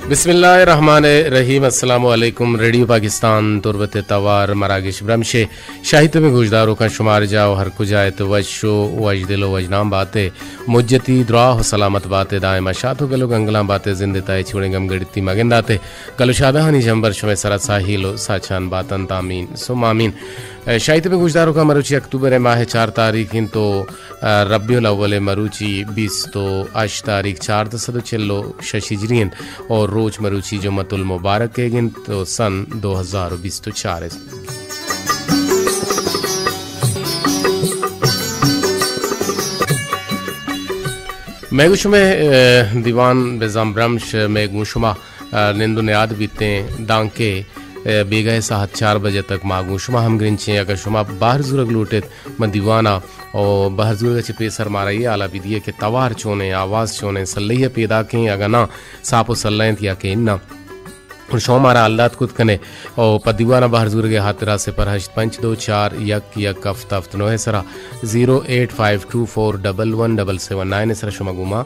بسم اللہ الرحمن الرحیم۔ السلام علیکم۔ ریڈیو پاکستان تربت توار مراگش برمشے۔ شاہی تبیں گوشداروکاں شمار جا و ہر کجا ات وش و وشدل و وشنام باتے۔ مجتی دراہ و سلامت باتے۔ دائما شات و گل و گنگلاں باتے۔ زندے تائے چوڑیں گم گڑتی مگنداتے۔ گل و شادہانی جمبر شمے سرا ساہیل و ساچان باتنت۔ آمین ثم آمین۔ اے، شاہی تبیں گوشداروکاں مروچی اکتوبر ماہ چار تاریخ انت و ربیع الاول مروچی بیست و ہشت تاریخ چاردہ سد و چل و شش ہجری انت اور روچ مروچی جمعۃ المبارک ایگ انت و سن دو ہزار و بیست و چار انت۔ مئے گوں شمئے، اے، دیوان بزاں برمش مئے گوں شما، اے، نند و نیاد بیتیں دانکہ، اے، بیگاہ ساعت چار بجہ تک ما گوں شما ہمگرنچیں۔ اگر شما بہر زورگ لوٹیت، من دیوانا او بہر زورگ چہ پیسر مارا اے حالا بدیے کہ توار چونیں، آواز چونیں، سلہی پیداکیں، اگاں ناں ساپ و سلہ انت یا کہ اناں۔ گڑا شما مارا حال دات کت کنے او پہ دیوانا بہر زورگے ہاترا صفر ہشت پنچ دو چار یک یک ہفت ہفت نو سرا، زیرو ایٹ فائیو ٹو فور ڈبل ون ڈبل سیون نائن سرا شما گوما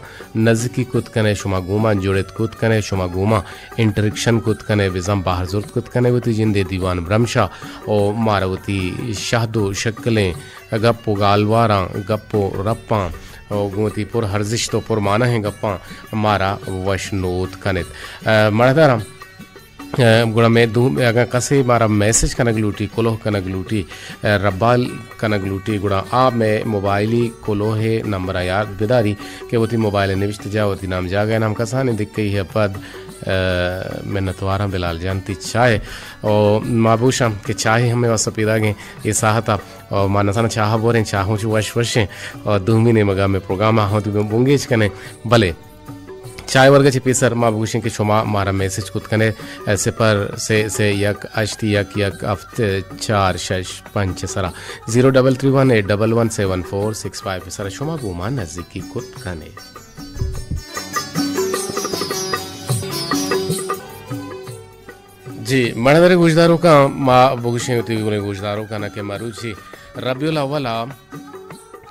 نزیکی کت کنے، شما گوما جڑت کت کنے، شما گوما انٹریکشن کت کنے، بزاں بہر زرت کت کنے وتی جندے دیوان برمشا او مارا وتی شہد و شکلیں گپ و گالواراں، گپ و رپاں، و گوں وتی پر ارزشت و پر معنہیں گپاں مارا وش نود کنت۔ اے، مڑداراں، اے، گڑا مئے دو، اگاں کسے مارا میسج کنگ لوٹی، کلوہ کنگ لوٹی، اے، ربال کنگ لوٹی، گڑا آ مئے موبائلی کلوہ نمبر یاد بداری کہ وتی موبائل نوشت جا وتی نام جاگہ نام کسانیں دکئی ہے پد، اے، منتواراں بلال جان تی چائے۔ او ما بوشاں کہ چائے ہمیں واسطہ پیداگیں اے ساہتا۔ او ما نزاناں چاہ بوریں، چاہ ہوں چو وش وشیں۔ او دومی نیمگا مئے پروگرام آ ہوں تو بنگیج کنیں۔ بلے چائے ورگا چہ پیسر ما بگوشیں کہ شما مارا میسج کت کنے، اے، صفر سے سے یک ہشت یک یک ہفت چار شش پنچ سرا، زیرو ڈبل تھری ون ایٹ ڈبل ون سیون فور سکس فائیو سرا شما گوما نزیکی کت کنے۔ جی، مڑدر گوشداروکاں ما بگوشیں وتی گلیں گوشداروکاں کہ مروچی ربیع الاول ء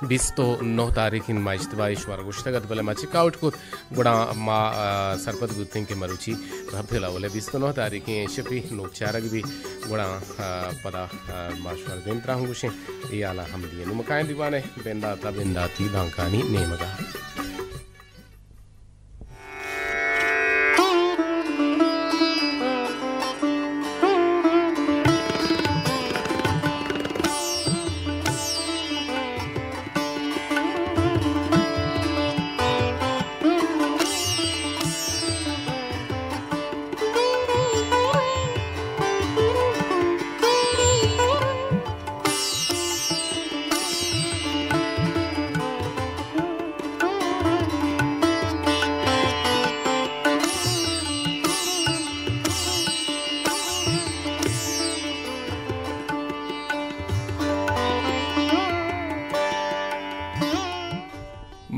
بیست و نہ تاریخ انت، ما اشتباہی شمارا گوشتگ ات، بلے ما چیک آؤٹ کت، گڑا ما، آ، سرپد بوتیں کہ مروچی ربیع الاول ء بیست و نہ تاریخ انت، شپی نوک چارگ بی، گڑا، آ، پدا، آ، ما شمارا دیم تراہم گوشیں، اے حالا ہم دیئے۔ نوں مکائیں دیوانے بندات ء بنداتی دانکانی نیمگا۔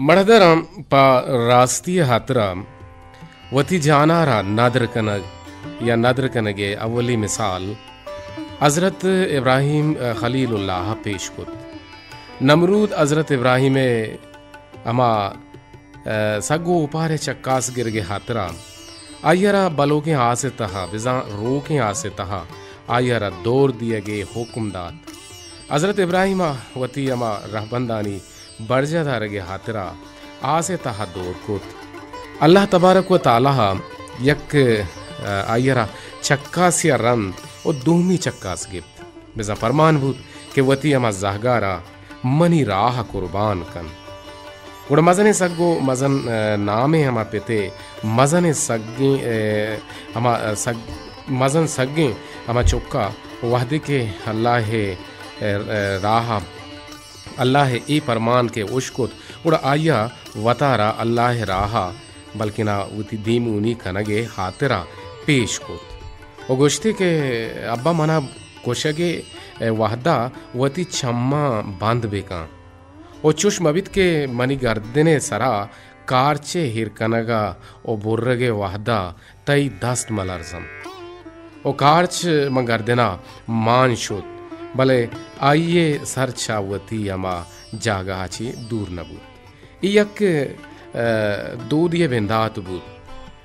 مڑدراں پہ راستی ء ہاترا وتی جانارا ندر کنگ یا ندر کنگ ء اولی مثال حضرت ابراہیم خلیل اللہ ء پیش کت۔ نمرود حضرت ابراہیم ء ہما، ء، سگ و اوپار ء چکاس گرگ ء ہاترا آئی ء را بلوکیں آس ء تہا، بزاں روکیں آس ء تہا آئی ء را دور دیگ ء حکم دات۔ حضرت ابراہیم ء وتی ہما رہبندانی برجاہ دارگ ء ہاترا آس ء تہا دور کت۔ اللہ تبارک و تعالی ء یک، ء، آئی ء را چکاسے ء رند و دومی چکاس گپت۔ بزاں پرمان بوت کہ وتی ہما زہگارا منی راہ قربان کن۔ گڑا مزنیں سگ و مزن، ء، نامیں ہما پتے مزنیں سگیں، ء، ہما سگ، مزن سگیں ہما چکا وہدے کہ اللہ ء، ء، راہ، اللہ ء اے پرمان کہ اشکت، گڑا آئیا وتارا اللہ ء راہ ء بلکنا وتی دیمونی کنگ ء ہاترا پیش کت و گوشتی کہ ابا منا کشگ ء وہدا وتی چماں بند بکن و چش مبیت کہ منی گردن ء سرا کارچ ء ایر کنگ ء و برگ ء وہدا تئی دست ملرزنت۔ و کارچ من گردنا مان شت، بلے آئی ء سر چہ وتی ہما جاگہ ء چہ دور نہ بوت۔ اے یک، ء، دودی ء بندات بوت۔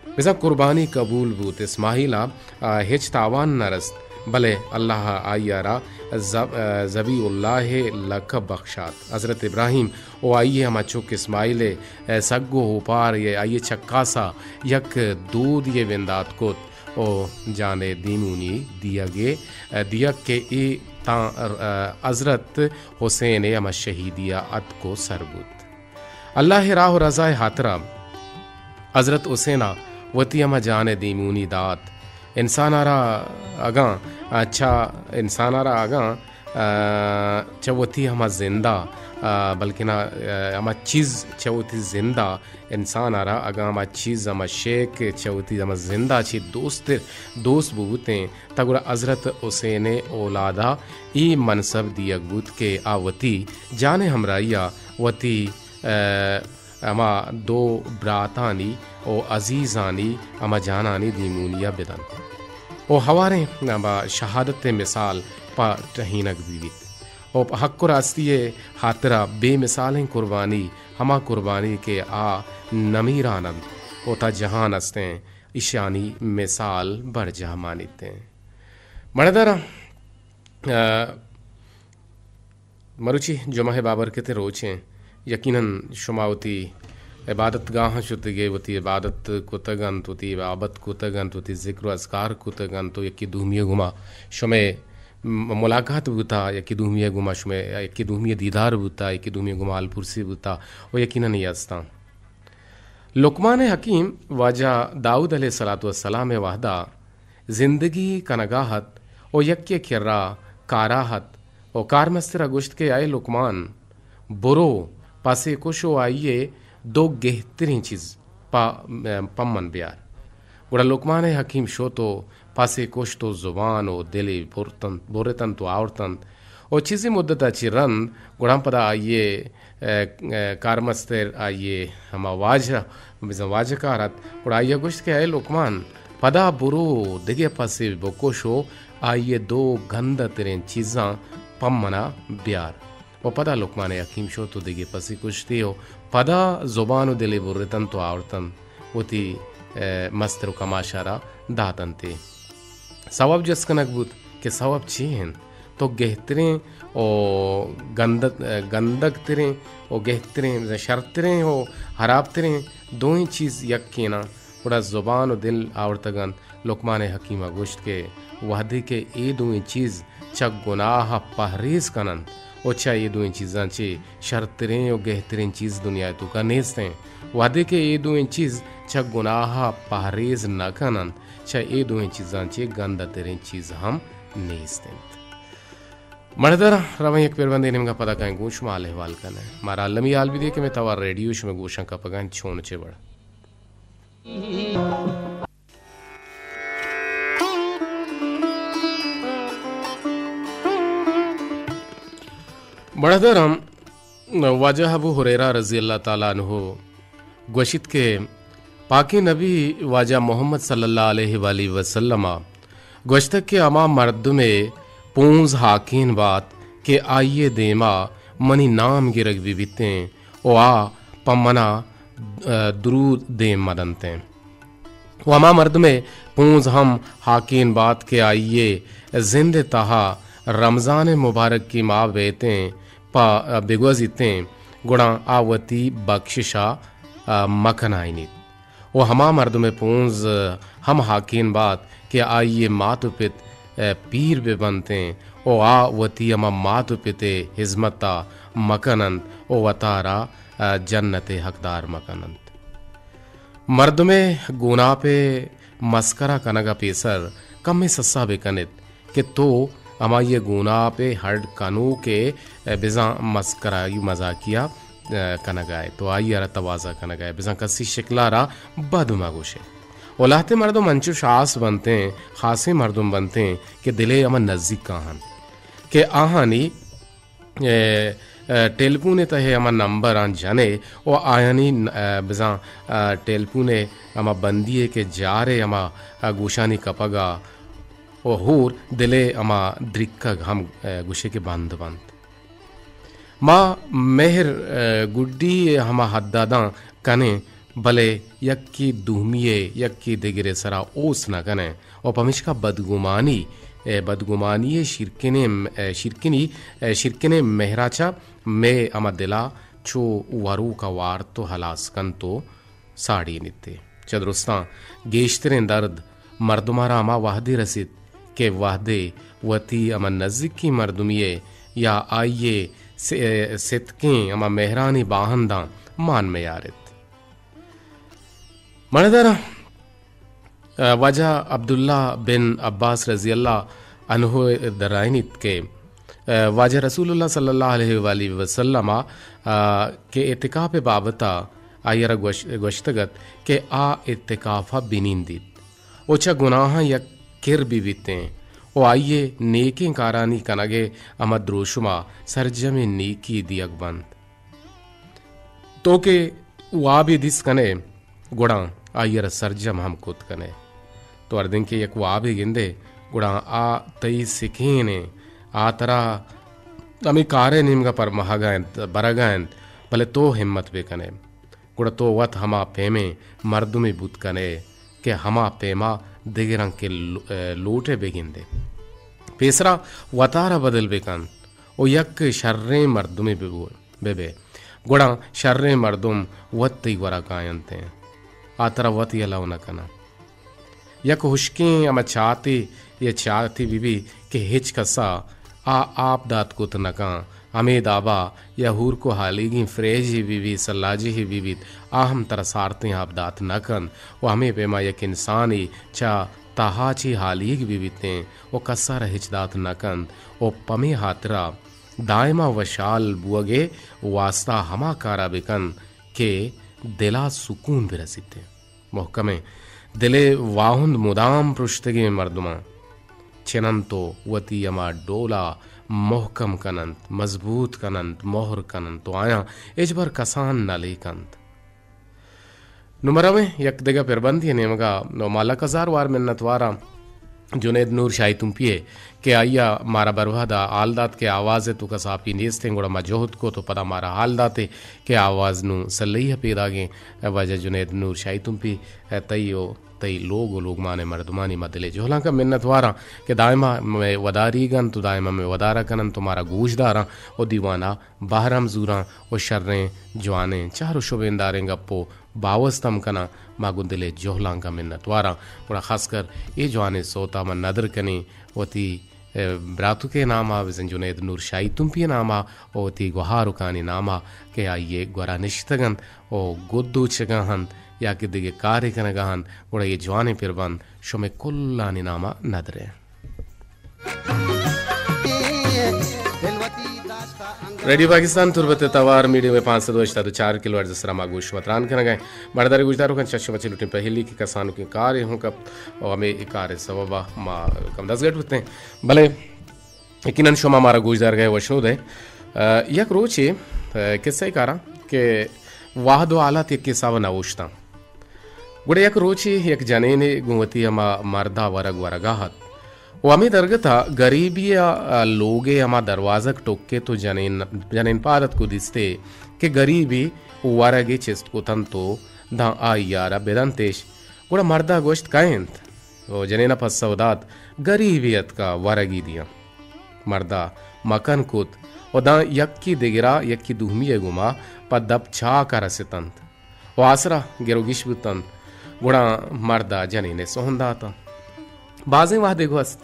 بزاں قربانی قبول بوت۔ اسماعیل ءَ، آ، ہچ تاوان نہ رست، بلے اللہ ءَ آئی ءَ را زب-، آ، ذبیح اللہ ءِ لقب بخشات۔ حضرت ابراہیم ءُ آئی ءِ ہما چک اسماعیل ءِ، آ، سگ ءُ اوپار ءَ آئی ءِ چکاس ءَ یک دودے ءِ بندات کت ءُ جان ءِ دیمونی دیگ ءِ، آ، دیگ کہ اے تاں، آ، حضرت حسین ءِ ہما شہیدی ءَ اتک ءُ سر بوت۔ اللہ ءِ راہ ءُ رضا ءِ ہاترا حضرت حسین ءَ وتی ہما جان ءِ دیمونی دات۔ انسان ءَ را اگاں، آ، چہ انسان ءَ را اگاں، آ، چہ وتی ہما زند ءَ، آ، بلکنا، آ، ہما چیز چہ وتی زند ءَ انسان ءَ را اگاں ہما چیز، ہما شے کہ چہ وتی ہما زند ءَ چہ دوست، دوست بوتیں، تہ گڑا حضرت حسین ءِ اولاد ءَ اے منصب دیگ بوت کہ آ وتی جان ءِ ہمراہی ءَ وتی، آ، ہما دو براتانی ءُ عزیزانی ہما جانانی دیمونی ءَ بدنت ءُ ہواریں ہما شہادت ءِ مثال پہ ٹہینگ بہ بیت ءُ پہ حق ءُ راستی ءِ ہاترا بے مثالیں قربانی، ہما قربانی کہ آ نمیران انت ءُ تا جہان استیں، ایشانی مثال برجاہ مانیت انت۔ مڑداراں، آ، مروچی جمعہ ءِ بابرکتیں روچیں، یقیناً شما وتی عبادت گاہاں شتگے، وتی عبادت کتگ انت، وتی عبادت کتگ انت، وتی ذکر ءُ اذکار کتگ انت ءُ یکے دومی ءِ گوما شمئے م-، ملاقات بوتا، یکے دومی ءِ گوما شمئے، یکے دومی ءِ دیدار بوتا، یکے دومی ءِ گوما حال پرسی بوتا ءُ یقیناً اے استاں۔ لقمان حکیم واجہ داؤد علیہ الصلوۃ والسلام ءِ وہدا زندگی کنگا ات ءُ یکے کرا کارا ات ءُ کارمسترا گوشت کہ اے لقمان، برو پسے کش ءُ آئی ءِ دو گہتریں چیز پہ، پہ من بیار۔ گڑا لقمان حکیم شت ءُ پسے کشت ءُ زبان ءُ دلے برتنت، برتنت ءُ آورتنت ءُ چیزے مدت ءَ چہ رند گڑا پدا آئی ءِ، اے، اے، کارمستر آئی ءِ ہما واجہ، بزاں واجہ کار ات، گڑا آئی ءَ گوشت کہ اے لقمان، پدا برو دگہ پسے بکش ءُ آئی ءِ دو گندہ تریں چیزاں پہ منا بیار۔ ءُ پدا لقمان حکیم شت ءُ دگہ پسے کشتی ءُ پدا زبان ءُ دلے برتنت ءُ آورتنت وتی، اے، مستر ءُ کماش ءَ را داتنت۔ سوب جست کنگ بوت کہ سوب چے انت؟ تو گہتریں ءُ گندگ، گندگ تریں ءُ گہتریں، شرتریں ءُ ہرابتریں دوئیں چیز یکیناں۔ گڑا زبان ءُ دل آورتگ انت۔ لقمان حکیم ءَ گوشت کہ وہدے کہ اے دوئیں چیز چہ گناہ ءَ پہریز کن انت ءُ چہ اے دوئیں چیزاں چہ شرتریں ءُ گہتریں چیز دنیا ءِ توکا نیست انت، وہدے کہ اے دوئیں چیز چہ گناہ ءَ پہریز نہ کن انت، چہ اے دوئیں چیزاں چہ گندہ تریں چیز ہم نیست انت۔ مڑداراں، رویں یک پربندے نیمگا، پدا کائیں گوں شما حال احوال کنیں۔ مارا المی حال بدے کہ مئے توار ریڈیو شمئے گوشاں کپگا انت، چون چے وڑ۔ مڑداراں، واجہ ابو ہریرہ رضی اللہ تعالی عنہ گوشیت کہ پاکیں نبی واجہ محمد صلی اللہ علیہ وآلہ وسلم ءَ گوشتگ کہ ہما مردمے پونز ہاکین بات کہ آئی ءِ دیما منی نام گرگ بہ بیتیں ءُ آ پہ منا، آ، درود دیم مہ دنتیں۔ ءُ ہما مردمے پونز ہم ہاکین بات کہ آئی ءِ زند ءِ تہا رمضان ءِ مبارکی ماہ بیتیں پہ بگوزیتیں، گڑا آ وتی بخشش ءَ، آ، مہ کنائینیت۔ ءُ ہما مردم ءِ پونز ہم ہاکین بات کہ آئی ءِ مات ءُ پت، آ، پیر بہ بنتیں ءُ آ وتی ہما مات ءُ پت ءِ ہزمت ءَ مہ کن انت ءُ وتارا، آ، جنت ءِ حقدار مہ کن انت۔ مردم ءِ گوناپ ءِ مسکرا کنگ ءَ پیسر کمے سسا بہ کن ات کہ تو ہمائی ءِ گوناپ ءِ ہڈ کنوک ءِ بزاں مسکرائی ءُ مزاکی ءَ کنگ ءَ ئے، تو آئی ءَ را توازہ کنگ ءَ ئے، بزاں کسی شکل ءَ را بد مہ گوش ئے۔ ءُ لہتے مردم انچوش ہاس بنت ایں، خاصیں مردم بنت ایں کہ دل ءِ ہما نزیکاں انت کہ آہانی اے، اے، ٹیلیفون ءِ تہ ءَ ہما نمبراں جن ئے ءُ آیانی، اے، بزاں، اے، ٹیلیفون ءِ ہما بندی ءَ کہ جار ئے ہما، اے، گوشانی کپگ ءَ ءُ ہور دل ءِ ہما دریکگ ہم، اے، گوش ئے کہ بند بنت۔ ما مہر، اے، گڈی ءِ ہما حد ءَ داں کن ایں بلے یکے دومی ء یکے دگرے سرا اوست نہ کنیں و پمیشکا بدگمانی، ء بدگمانی ء شیرکنیں، ء شیرکنی، ء شیرکنیں مہرا چہ مئے ہما دلا چو وروک ء وارت و ہلاس کنت و ساڑینیت۔ چہ درستاں گیشتریں درد مردمارا ہما وہدے رسیت کہ وہدے وتی ہما نزیکیں مردمی ء یا آئی ء س-، ستکیں ہما مہرانی باہنداں مان میاریت۔ مڑدر، ء، واجہ عبداللہ بن عباس رضی اللہ عنہ ء درائینیت کہ، ء، واجہ رسول اللہ صلی اللہ علیہ وآلہ وسلم ء، ء، کہ اعتکاف ء بابت ء آئی ء را گوش-، گوشتگ ات کہ آ اعتکاف ء بنندیت و چہ گناہاں یک کر بہ بیتیں و آئی ء نیکیں کارانی کنگ ء ہما دروشم ء سرجمیں نیکی دیگ بنت۔ تو کہ وابے دیست کن ئے، گڑا آئی ء را سرجم ہم کت کن ئے۔ تو ہردیں کہ یک وابے گند ئے، گڑا آ تئی سکین ء، آ ترا ہمے کار ء نیمگ ء پر مہگ ء انت، برگ ء انت، بلے تو ہمت بہ کن ئے۔ گڑا تو وت ہما پیمیں مردمے بوت کن ئے کہ ہما پیما دگراں کہ لو-، لوٹ ئے بہ گند ئے۔ پیسرا وتارا بدل بہ کن و یک شریں مردمے بہ بو۔ بہ بئے، گڑا شریں مردم وت تئی گورا کاینت انت۔ آ ترا وت یلہ نہ کناں۔ یک ہشکیں ہما چاتے یا چاتے بہ بی کہ ہچ کسا آ آپ دات کت نہ کن، ہمے دابا یا ہورک و ہالیگیں فریجے بہ بی، سلاجہے بہ بیت، آ ہم ترا سارتیں آپ دات نہ کنت و ہمے پیما یک انسانے چہ تہا چی ہالیگ بہ بیتیں و کسا را ہچ دات نہ کنت و پمے ہاترا دائما وشحال بوگ ء واستا ہما کارا بکن کہ دلا سکون برسیت۔ محکمیں دل ء واہند مدام پرشتگیں مردماں چننت و وتی ہما ڈولا مہکم کننت، مضبوط کننت، مہر کننت و آیاں ہچبر کسان نہ لیکنت۔ نوں مرویں یک دگہ پربندے ء نیمگا۔ نوں ما لک ہزار وار منتواراں جنید نور شاہی تمپی ء کہ آئی ء مارا بروہد ء حال دات کہ آواز ء توکا ساپی نیستیں، گڑا ما جہد کت و پدا مارا حال دات ء کہ آواز نوں سلہی ء پیداگیں۔ واجہ جنید نور شاہی تمپی، تئی و تئی لوگ و لوگمان ء مردمانی ما دل ء جہلانکا منتواراں کہ دائما مئے وداریگ انت و دائما مئے ودارا کننت و مارا گوش داراں و دیوانا بہر ہم زوراں و شریں جوانیں چہر و شبینداریں گپ و باوست ہم کناں۔ ما گوں دل ء جہلانکاں منتواراں، گڑا خاص کر اے جوانیں سوتا من ندر کنیں وتی، ء، براتک ء ناما، بزن جنید نور شاہی تمپی ء ناما و وتی گوہارکانی ناما کہ آئی ء گورا نشتگ انت و گد دوچگا انت یا کہ دگہ کارے کنگا انت، گڑا اے جوانیں پربند شمئے کلانی ناما ندر ء۔ ریڈیو پاکستان تربت ء توار میڈیم ویو پانچ سد و ہشتاد و چار کلو ہرٹز ء سرا ما گوش و تران کنگ ء ایں۔ مڑداریں گوشداروکاں، چہ شما چلوٹیں پہلی کہ کسانکیں کارے ہوں کپت و ہمے کار ء سبب ء ما کم دزگٹ بوتیں۔ بلے یقیناً شما مارا گوشدارگ ء وشنود ء۔ ء، یک روچے، ء، کسہ ء کاراں کہ وہد و حالات یک حساب ء نہ اوشتاں۔ گڑا یک روچے یک جنینے گوں وتی ہما مردا ورگ ورگا ات و ہمے درگتا گریبی ء لوگ ء ہما دروازگ ٹکت و جنین، جنین پاد اتک و دیستے کہ گریبی ورگے چست کتنت و داں آئی ء را بدنتش۔ گڑا مردا گوشت، کئے انت؟ و جنینا پسو دات، گریبی اتکا ورگی دیاں۔ مردا مکن کت و داں یکی دگرا، یکی دومی ء گوما پہ دپ چاک ء رستنت و آسرا گروگیش بوتنت۔ گڑا مردا جنین ء سہن داتاں۔ بازیں وہدے گوست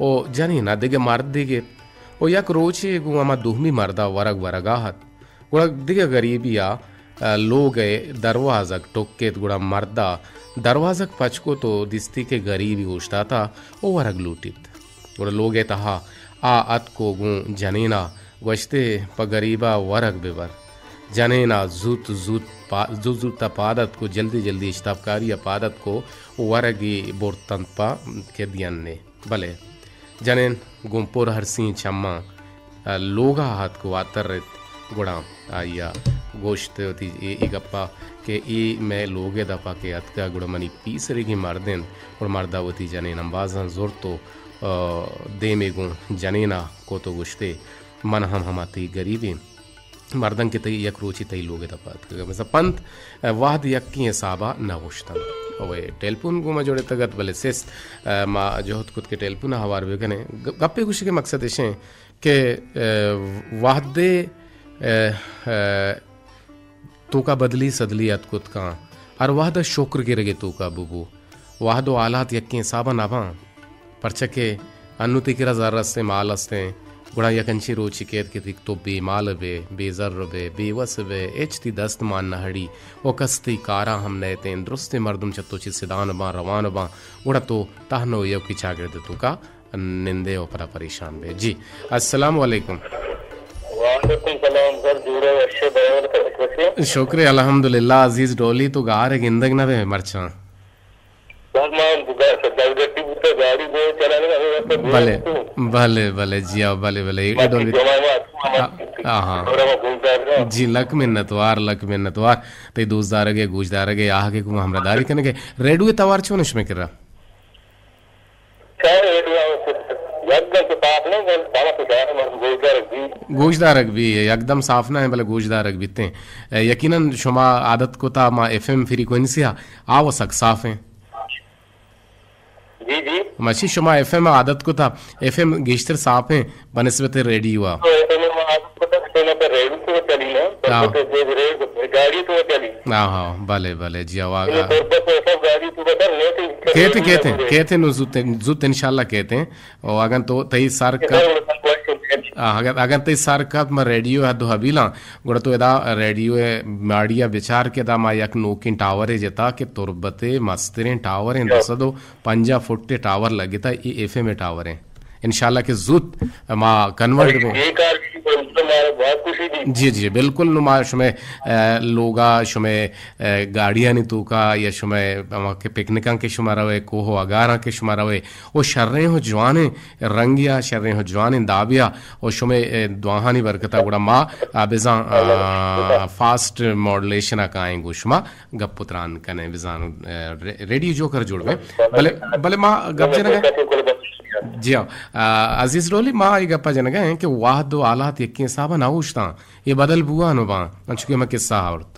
و جنین ء دگہ مردے گپت و یک روچے گوں ہما دومی مردا ورگ ورگا ات۔ گڑا دگہ گریبی ء لوگ ء دروازگ ٹکت، گڑا مردا دروازگ پچ کت و دیستی کہ گریبی اوشتاتا و ورگ لوٹیت۔ گڑا لوگ ء تہا آ اتک و گوں جنینا گوشتے، پہ گریبا ورگ ببر۔ جنینا زوت زوت پا-، زوت زوت ء پاد اتک و جلدی جلدی اشتاپکاری ء پاد اتک و ورگی برتنت پہ کہ دینے۔ بلے جنین گوں پر ہرسیں چماں لوگا اتک و واتر ات، گڑا آئی ء گوشت وتی اے، اے گپا کہ اے مئے لوگ ء دپا کہ اتکا، گڑا منی پیسریگیں مرد انت۔ گڑا مردا وتی جنین امبازاں زرت و، آ، دیمے گوں جنینا کت و گوشتے، من ہم ہما تئی گریبیں مردم کہ تئی یک روچی تئی لوگ ءِ دپ ءَ اتکگ ءَ، مثلاً پنت، ءَ، وہد یکیں حساب ءَ نہ اوشتنت۔ او اے ٹیلیفون گوں ما جوڑتگ ات، بلے سست، ءَ، ما جہد کت کہ ٹیلیفون ءَ ہوار بہ کنیں۔ گ-، گپے گوشگ ءِ مقصد اش انت کہ، ءَ، وہد ءِ، ءَ، ءَ، توکا بدلی سدلی اتک کت کن۔ ہر وہد ءَ شکر گرگ ءِ توکا ببو۔ وہد و حالات یکیں حساب ءَ نہ باں۔ پرچا کہ انوں تئی کرا زر استیں، مال استیں، گڑا یک انچیں روچے کیت کہ تئی تو بے مال بئے، بے زر بئے، بے وس بئے، ہچ تئی دست مان نہ ہڑی، و کس تئی کارا ہم نئیتیں، درستیں مردم چہ تو چہ سدان باں، روان باں، گڑا تو تہنا و ایوکی چاگرد ءِ توکا نندے و پدا پریشان بئے۔ جی، السلام علیکم۔ وعلیکم سلام سر، جوڑ ئے، وش ئے، برابر، خیر کشے؟ شکر الحمدللہ۔ عزیز ڈولی، تو گار ءَ گندگ نہ بئے مرچاں۔ بس ما گا-، دلگٹی بوتا، گاڑی دو چلانے کا، ہمیں واسطے دو بلے، تو۔ بلے، بلے، جی ہاں، بلے، بلے۔ اے باقی ڈولی۔ جمعہ ما اتو ہم آ-، آہاں۔ اور ہم گوشدار کا۔ جی، لک منت وار، لک منت وار۔ تئی دوست دارگ ءِ، گوش دارگ ءِ، آہگ ءِ گوں ہمراہ داری کنگ ءِ۔ ریڈیو ءِ توار چون اش میں کرا؟ چاہے ریڈیو آؤ، یکدم تو صاف نہیں، بل بالا تو شاعر مردم گوشدارگ بی۔ گوشدارگ بی، یکدم صاف نہ ایں، بلے گوشدارگ بیتیں۔ اے، یقیناً شما عادت کتا ما ایف ایم فریکوئنسی ءَ، آ و سک صاف ایں۔ جی، جی۔ مچی شما ایف ایم عادت کتا، ایف ایم گیشتر صاف ایں بنسبت ریڈیو ءَ۔ تو ایف ایم عادت کتا، ایف ایم پر ریڈیو تو چلی نا، پر ہاں۔ تو ریڈیو، گاڑی تو چلی۔ ہاں، ہاں، بلے، بلے، جی، آواز۔ تربت و سب گاڑی تو بدل نہیں تھی۔ کہتے، کہتے، کہتے نو زوت، زوت انشاءاللہ کہتے۔ او اگن تو تئی سر کپت، آ، اگن، اگن تئی سر کپت ما ریڈیو ءِ حد و حبیلاں، گڑا تو ادا ریڈیو ءِ ماڑی ءَ بچار کہ ادا ما یک نوکیں ٹاورے جتا کہ تربت ءِ مستریں ٹاور ایں، دو سد و پنجاہ فٹ ءِ ٹاور لگتا، اے ایف ایم ءِ ٹاور ایں۔ انشاءاللہ کہ زوت ما کنورٹ بیں۔ اے کار کی تو مارا بہت خوشی دی۔ جی، جی، بالکل۔ نو ما شمئے، اے، لوگا، شمئے، اے، گاڑیانی توکا یا شمئے ہما کہ پکنکاں کہ شما روئے، کوہ و اگاراں کہ شما روئے، او شریں و جوانیں رنگیا، شریں و جوانیں دابیا، او شمئے، اے، دعاہانی برکتا گڑا ما، آ، بزاں، آ، فاسٹ ماڈولیشنا کائیں گوں شما گپ و تران کنیں، بزاں، اے، رے-، ریڈیو جوکر جوڑ بیں۔ بلے، بلے ما گپ جنگا۔ جی ہاں، آ، عزیز ڈولی، ما اے گپا جنگا ہیں کہ وہد و حالات یکیں حسابا نہ اوشتاں، اے بدل بوان و باں، انچو کہ ہمے قصہ آورت۔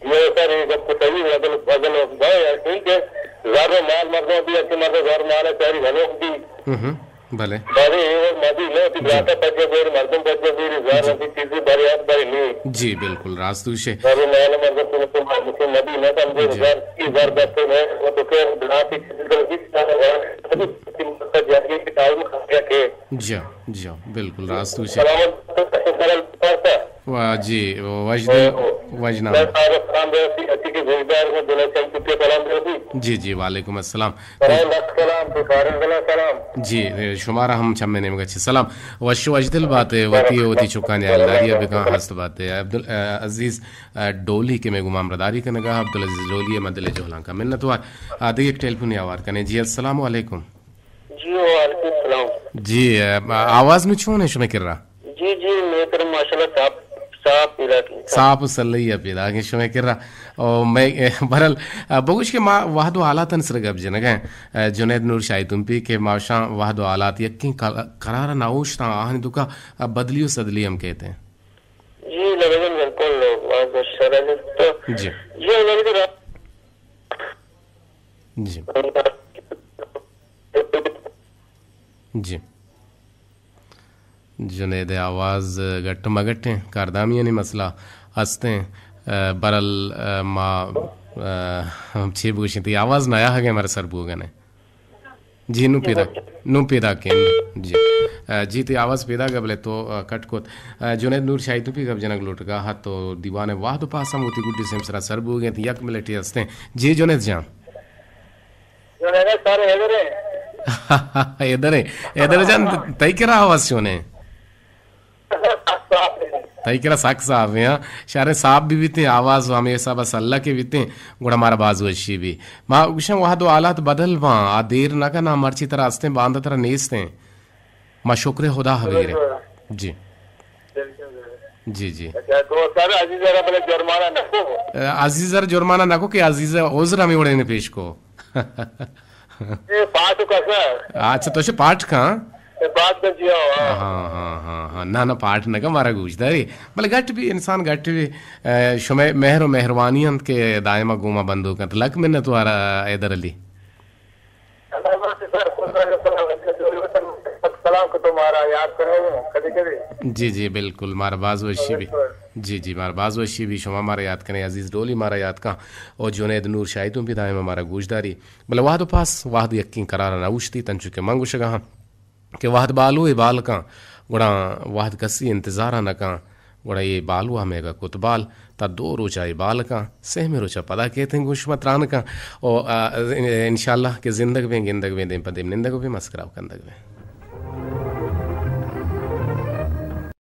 جی سر، اے گپ تو صحیح، بدل، بدل بہ یقین کہ زر و مال مردم بی، اچھے مردم زر مال چاری گھنوک بی۔ ہم ہم، بلے۔ بلے اے وڑ مبی نہ، تی جی۔ براتا پجا بیر، مردم پجا بیر، زر جی۔ نبی چیزی بری آت بری نی۔ جی، بالکل راست گوشے۔ زر و مال مردم تو، تو مردم مبی نہ سمجھے، جی۔ زر کی زر دستے نہ، وہ تو کہ براتی چیزی تو کس طرح جاگی کہ ٹائم کھا گیا کہ۔ جی، جی، بالکل راست گوشے۔ سلامت، سلام، سلام۔ و جی، وجدی، وجنام۔ جی، جی، وعلیکم السلام۔ جی، شمارا ہم چمے نیمگا چی سلام۔ وش وجدل باتے، وتی وتی چکانی حالداری بکاں ہست باتے۔ عبدال، آ، عزیز، آ، ڈولی کہ میں گمان رداری کنگا، عبدالعزیز ڈولی، مدل جہلان کا منتوار۔ آ، دیگہ یک ٹیلیفون آوار کنے۔ جی، السلام علیکم۔ جی، وعلیکم السلام۔ جی، آ، آواز نو چون ہے شمے کرا؟ جی، جی، میں کرا ماشاءاللہ صاف، صاف پیدا کی۔ صاف و سلئی پیدا کی شمے کرا۔ او میں، اے، برل، آ، بگوش کہ ما وہد و حالاتن سر گپ جنگا، آ، جنید نور شاہی تمپی کہ ما شان وہد و حالات یکیں قرار نہ اوشتاں، آہن دکا، آ، بدلی و سدلی ہم کہتے ہیں۔ جی، لگن بالکل لوگ، بہت اچھا لگے تو۔ جی۔ جی، لگے تو جی۔ جی۔ جنید ءِ آواز گٹ مگٹ ایں، کاردامیانی مسئلہ ہست ایں۔ آ، برل، آ، ما، آ، چے بگوشیں، تئی آواز نیا ہگے مارا سر بوگنے۔ جی، نوں پیداک، نوں پیداک ایں۔ جی۔ آ، جی، تئی آواز پیداک ایں، بلے تو، آ، کٹ کت۔ آ، جنید نور شاہی تو پی گپ جنگ لوٹگا ہا تو دیوان وہد و پاس ہم وتی گڈی سیم سرا سر بوگیں، یک منٹے ہستیں۔ جی، جنید جان۔ جنید سر ادھر ہیں۔ ادھر ہیں۔ ادھر جان، تئی کرا آواز چونے؟ تئی کرا سک صاف ایں، ہاں۔ شاریں صاف بہ بیتیں، آواز ہمے حساب ءَ سلک بیتیں، گڑا مارا باز وشی بی۔ ما گوشاں وہد و حالات بدل باں، آ دیر نہ کناں، مرچی ترا ہستیں، باندا ترا نیستیں۔ ما شکر خدا ہبیریں۔ جی۔ جی، جی۔ اچھا، تو سر عزیز را بلے جرمانہ نہ کو؟ عزیز را جرمانہ نہ کو کہ عزیز عذر ہمے وڑے نے پیش کو۔ اے پاٹ کا سر۔ اچھا، تو شے پاٹ کا؟ اے بات بہ جیو، ہاں۔ ہاں، ہاں، ہاں، ہاں۔ نہ، نہ، پاٹ نہ کن، مارا گوش داری۔ بلے گٹ بی، انسان گٹ بی، اے، شمئے مہر و مہروانی انت کہ دائما گوما بندوک انت۔ لک منت وارا حیدر علی۔ اللہ بات سر، خدا سلام، سلام کہ تو مارا یاد کرے کدی کدی۔ جی، جی، بالکل، مارا باز وشی بی۔ جی، جی، مارا باز وشی بی، شما مارا یاد کنے، عزیز ڈولی مارا یاد کن، او جنید نور شاہی تون بی دائما مارا گوش داری۔ بلے وہد و پاس، وہد یکین قرار نہ اوشتی، تنچو کہ من گوشگا ہاں۔ کہ وہد بالو ء بال کن، گڑا وہد کسی انتظار ء نہ کن، گڑا اے بالو ء ہمیگا کت بال، تا دو روچ ء اے بال کن، سہمیں روچ ء پدا کیت انت گوں شما تران کن۔ او، آ، انشاءاللہ کہ زندگ بیں، گندگ بیں، دیم پہ دیم نندگ بیں، مسکرا کندگ بیں۔